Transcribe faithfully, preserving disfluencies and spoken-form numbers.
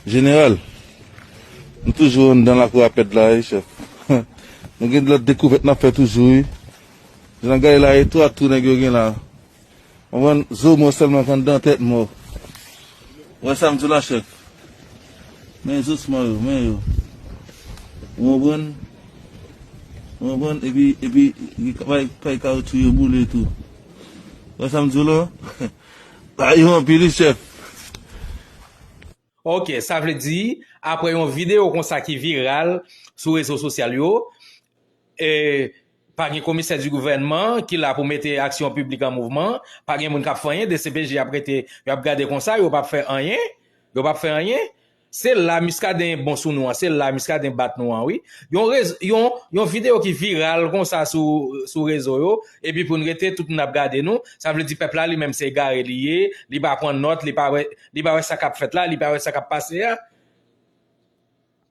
Jeneral, nou toujou anndan lakou a pèd la, wi, chèf. Nou gen lòt dekouvèt n ap fè toujou, wi. Jan n ap gade la, e twa tou nèg yo gen la. Konprann? Zo mò sèlman k anndan tèt mò. Ou wè sa m di w la, chèf? Men zo sman yo, men yo. Ou konprann? Ou konprann? Epi, epi, pay, pay kawotchou yo boule tou. Ou wè sa m di w la? Ba yo anpil, wi, chèf. Ok, sa vle di, apre yon videyo konsa ki viral sou rezo sosyal yo, e, pa gen komisè di gouvènman ki la pou mete aksyon piblik an mouvman, pa gen moun k ap fè anyen, D C P J ap rete, y ap gade konsa, yo p ap fè anyen, yo p ap fè anyen. Se la Muscadin bon sou nou an, se la Muscadin bat nou an, wi. Yon, yon, yon videyo ki viral konsa sou, sou rezo yo, epi pou n rete, tout moun ap gade nou, sa vle di pèp la li menm se egare li ye, li pa pran nòt, li pa wè, li pa wè sa k ap fèt la, li pa wè sa k ap pase a.